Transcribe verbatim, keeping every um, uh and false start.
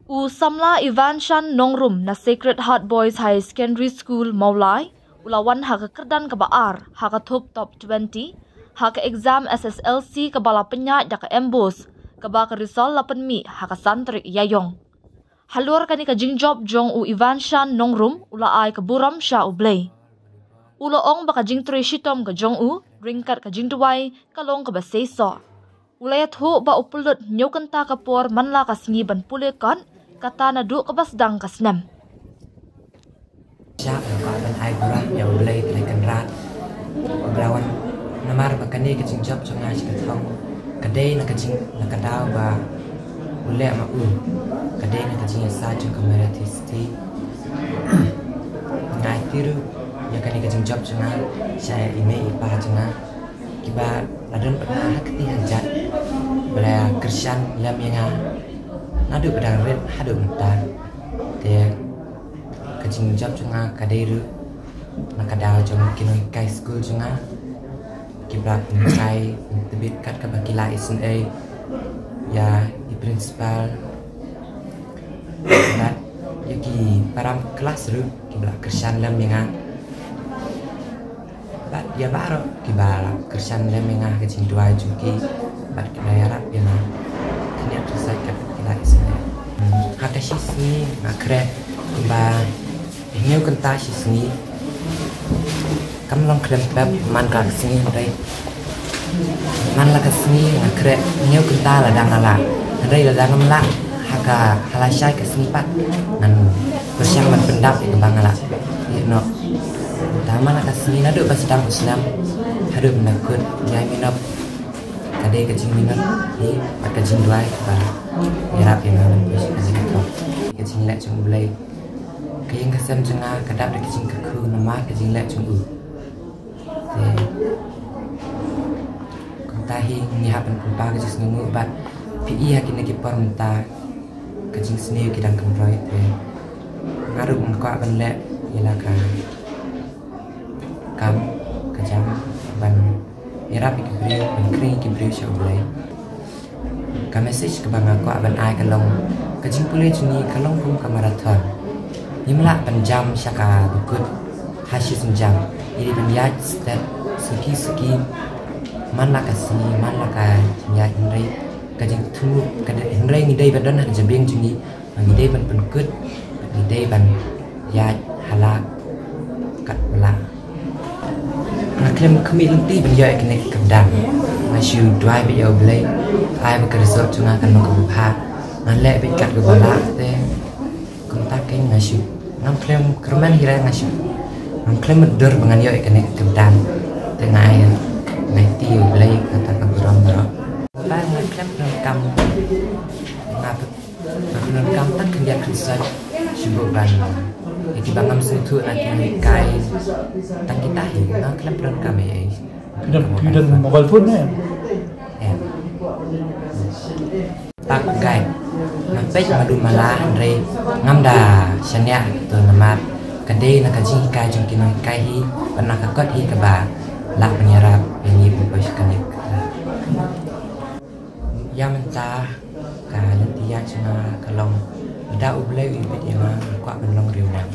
U samla Ivanshan Nongrum na Sacred Heart Boys Higher Secondary School, Mawlai, u la wan ha ka kyrdan kaba ar ha ka thup top twenty ha ka exam S S L C kaba la pynïaid da ka MBOSE, kaba ka result la pynmih ha ka san tarik Ïaïong. Halor kane ka jingjop jong u Ivanshan Nongrum, u la ai ka burom sha U Blei. U la ong ba ka jingtrei shitom ka jong u ryngkat ka jingduwai ka long kaba seisoh. U la ïathuh ba u pynlut hynñiew kynta ka por man la ka sngi ban pule kot, kata naduh kaba sdang ka snem. Sha, nga kwah ban ai burom ïa U Blei Trai Kynrad, ba la wan namar ba kane ka jingjop jong nga sha ka thong ka dei na ka jing, na ka daw ba u leh ma u, ka dei na ka jingïasaid jong ka Mother Theisotti. Nga aiti ruh ïa kane ka jingjop jong nga sha i mei i pa jong nga, kiba la don bad nga ha kti ha kjat, ba la kyrshan lem ïa nga naduh ba dang rit haduh mynta. Te ka jingjop jong nga ka dei ruh na ka daw jong ki nonghikai skul jong nga, kiba la pynhikai tbit kat kaba ki la isynei ïa i principal bad ïa ki para klas ruh kiba la kyrshan lem ïa nga. Bad ïa baroh kiba la kyrshan lem ïa nga ha ka jingduwai jong ki bad kiba la ïarap ïa nga. Khyndiat khyndiat kat ki la isynei. Ha ka shisngi nga khreh kumba hynñiew kynta shisngi. Kam long khlem pep man ka sngi hynrei man la ka sngi nga khreh hynñiew kynta lada nga lah. Hynrei lada ngam lah ha ka, ha lashai ka sngi pat ngan pyrshang ban pyndap ïa kaba nga lah ïa noh. Te man la ka sngi naduh ba sdang u snem haduh ba nga kut, ïa minot ka dei ka jingminot hi bad ka jingduwai kaba ïarap ïa nga ban poi sha kane ka thong. Ka jingleh jong U Blei, ka ïing ka sem jong nga ka dap da ka jingkyrkhu namar ka jingleh jong u. Te kumta hi ngi hap ban pynpaw ka jingsngewnguh bad phi i ha kine ki por mynta ka jingsniew ki dang kynroi. Te nga ruh nga kwah ban leh ïa la ka kam ka jam ban ïarap ïa ki briew, ban khring ïa ki briew sha U Blei. Ka message kaba nga kwah ban ai ka long, ka jingpule jong ngi ka long kum ka marathon. Ngim lah ban jam sha kaba kut ha shi sien jam. Ngi dei ban ïaid stet suki suki. Man la ka sngi, man la ka jingïaid, hynrei ka jingthmu ka dei, hynrei ngi dei ban don ha ka jabieng jong ngi. Ngi dei ban pynkut, ngi dei ban ïaid ha la kat ba lah. Nga khlem khmih lynti ban ïoh ïa kane ka kyrdan. Nga shu duwai beit ïa U Blei, ai ba ka result jong nga kan long kaba bha. Nga leh beit kat kaba lah te kumta kein nga shu, ngam khlem kyrmen hi re, nga shu, ngam khlem mutdur ba ngan ïoh ïa kane ka kyrdan. Te nga ai, nga aiti ïa U Blei kata ka burom baroh. Ba nga khlem pyndonkam, nga pyn-, nga pyndonkam tang khyndiat khynsoit, shu buh ban ïa kiba ngam sngewthuh na ki nonghikai tang kita hi, nga khlem pyndonkam ei ei. Phi don, phi don mobile phone ne? Em. Pak gai. Nga peit madu mala hynrei ngam da shaniah to namar ka dei na ka jinghikai jong ki nonghikai hi, bad na ka kot hi kaba lah ban ïarap ïa ngi ban poi sha kane ka. Ïa mynta ka lynti ïaid jong nga ka long, lada U Blei u ibit ïa nga, nga kwah ban long riewniam.